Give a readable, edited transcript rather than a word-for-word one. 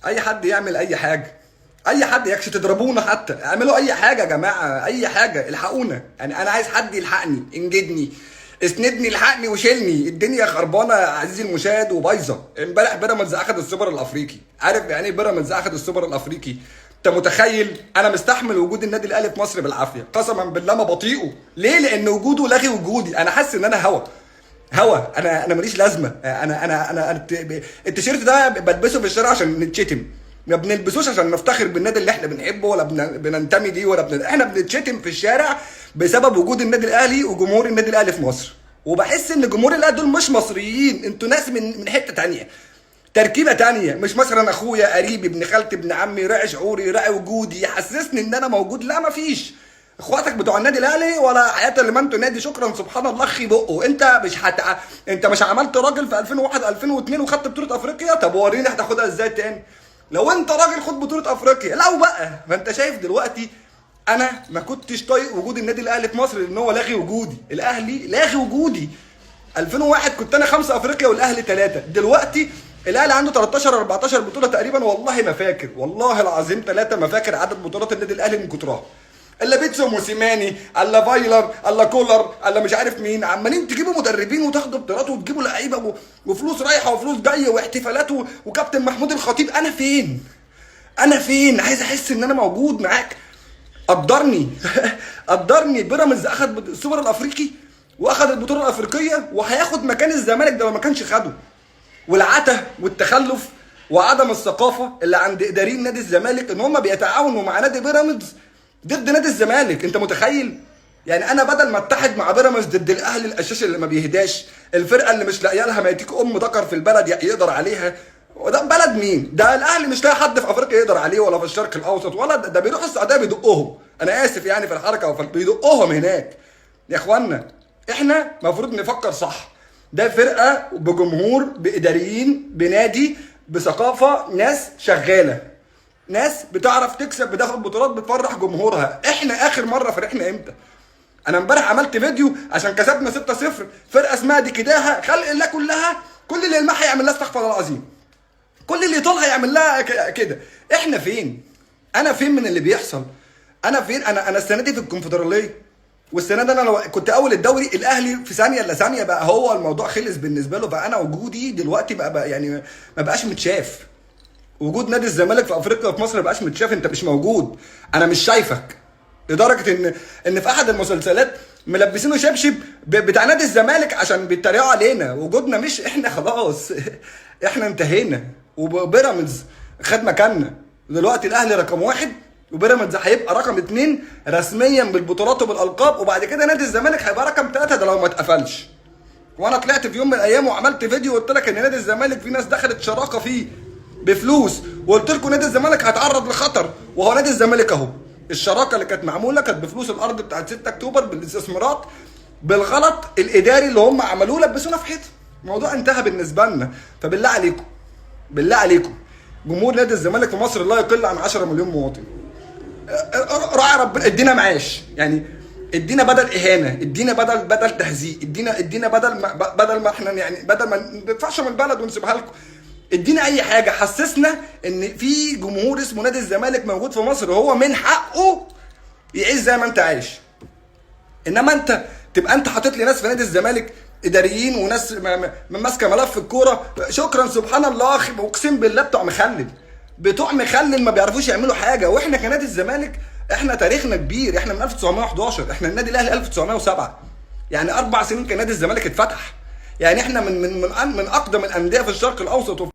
اي حد يعمل اي حاجة، اي حد يكش تضربونا حتى، اعملوا اي حاجة يا جماعة، اي حاجة، الحقونا. يعني انا عايز حد يلحقني، انجدني، اسندني، الحقني وشيلني. الدنيا خربانة يا عزيزي المشاهد وبايظه. امبارح بيراميدز اخذ السوبر الافريقي. عارف يعني ايه بيراميدز اخذ السوبر الافريقي؟ انت متخيل؟ انا مستحمل وجود النادي الاهلي في مصر بالعافية، قسما بالله ما بطيئه. ليه؟ لان وجوده لغي وجودي. انا حاسس ان انا هوا هوا، انا ماليش لازمه. انا انا انا أنا التيشيرت ده بلبسه في الشارع عشان نتشتم، ما بنلبسوش عشان نفتخر بالنادي اللي احنا بنحبه ولا بننتمي ليه ولا احنا بنتشتم في الشارع بسبب وجود النادي الاهلي وجمهور النادي الاهلي في مصر. وبحس ان جمهور الاهلي دول مش مصريين، انتوا ناس من حتة تانية، تركيبه تانية. مش مثلا اخويا، قريبي، ابن خالتي، ابن عمي، راعي شعوري، راعي وجودي، يحسسني ان انا موجود. لا، مفيش. اخواتك بتوع النادي الاهلي ولا حياة اللي ما انتوا نادي، شكرا سبحان الله اخي بقه. انت مش عملت راجل في 2001 2002 وخدت بطوله افريقيا؟ طب وريني هتاخدها ازاي تاني. لو انت راجل خد بطوله افريقيا. لو بقى ما انت شايف دلوقتي، انا ما كنتش طايق وجود النادي الاهلي في مصر لان هو لاغي وجودي. الاهلي لاغي وجودي. 2001 كنت انا 5 افريقيا والاهلي 3. دلوقتي الاهلي عنده 13 14 بطوله تقريبا، والله ما فاكر، والله العظيم 3 ما فاكر عدد بطولات النادي الاهلي من كترها. الا بيتسو موسيماني، الا فايلر، الا كولر، الا مش عارف مين، عمالين تجيبوا مدربين وتاخدوا بطولات وتجيبوا لعيبة وفلوس رايحة وفلوس جاية واحتفالات وكابتن محمود الخطيب. انا فين؟ انا فين؟ عايز احس ان انا موجود معاك. قدرني قدرني. بيراميدز اخد السوبر الافريقي واخد البطولة الافريقية وهياخد مكان الزمالك ده لو ما كانش خده. والعته والتخلف وعدم الثقافة اللي عند اداريين نادي الزمالك ان هم بيتعاونوا مع نادي بيراميدز ضد نادي الزمالك. انت متخيل؟ يعني انا بدل ما اتحد مع بيراميدز ضد الاهلي القشاش اللي ما بيهداش، الفرقة اللي مش لاقيه لها ما يديك ام ذكر في البلد يقدر عليها. وده بلد مين؟ ده الاهلي مش لاقي حد في افريقيا يقدر عليه ولا في الشرق الاوسط ولا ده بيروح السعودية بيدقهم. انا اسف يعني في الحركة، بيدقهم هناك. يا اخوانا احنا المفروض نفكر صح. ده فرقه بجمهور، باداريين، بنادي، بثقافة، ناس شغالة، ناس بتعرف تكسب، بتاخد بطولات، بتفرح جمهورها. احنا اخر مرة فرحنا امتى؟ انا امبارح عملت فيديو عشان كسبنا 6-0، فرقه اسمها دي كداها، خلق الله كلها، كل اللي يلمحها يعمل لها استغفر الله العظيم، كل اللي يطولها يعمل لها كده. احنا فين؟ انا فين من اللي بيحصل؟ انا فين؟ انا السنة دي في الكونفدراليه، والسنة دي انا لو كنت اول الدوري الاهلي في ثانية الا ثانية بقى هو الموضوع خلص بالنسبة له. فانا وجودي دلوقتي بقى يعني ما بقاش متشاف. وجود نادي الزمالك في افريقيا وفي مصر ما بقاش متشاف. انت مش موجود، انا مش شايفك. لدرجة ان في احد المسلسلات ملبسينه شبشب بتاع نادي الزمالك عشان بيتريقوا علينا. وجودنا مش احنا، خلاص احنا انتهينا، وبيراميدز خد مكاننا. دلوقتي الاهلي رقم 1 وبيراميدز هيبقى رقم 2 رسميا بالبطولات وبالالقاب، وبعد كده نادي الزمالك هيبقى رقم 3 ده لو ما اتقفلش. وانا طلعت في يوم من الايام وعملت فيديو وقلت لك ان نادي الزمالك في ناس دخلت شراكة فيه بفلوس، وقلت لكم نادي الزمالك هيتعرض لخطر، وهو نادي الزمالك اهو. الشراكة اللي كانت معمولة كانت بفلوس الارض بتاعت 6 اكتوبر بالاستثمارات، بالغلط الاداري اللي هم عملوه لبسونا في حيطة. الموضوع انتهى بالنسبة لنا. فبالله عليكم، بالله عليكم، جمهور نادي الزمالك في مصر لا يقل عن 10 مليون مواطن. راعي ربنا، ادينا معاش، يعني ادينا بدل اهانه، ادينا بدل تهزيق، ادينا بدل ما احنا يعني بدل ما ندفعش من البلد ونسيبها لكم، ادينا اي حاجة. حسسنا ان في جمهور اسمه نادي الزمالك موجود في مصر، وهو من حقه يعيش زي ما انت عايش. انما انت تبقى انت حاطط لي ناس في نادي الزمالك اداريين وناس ماسكه ملف الكورة، شكرا سبحان الله، اقسم بالله بتوع مخلل، بتوع مخلل ما بيعرفوش يعملوا حاجة. واحنا كنادي الزمالك احنا تاريخنا كبير، احنا من 1911، احنا النادي الاهلي 1907، يعني 4 سنين كان نادي الزمالك اتفتح. يعني احنا من من من من اقدم الاندية في الشرق الاوسط.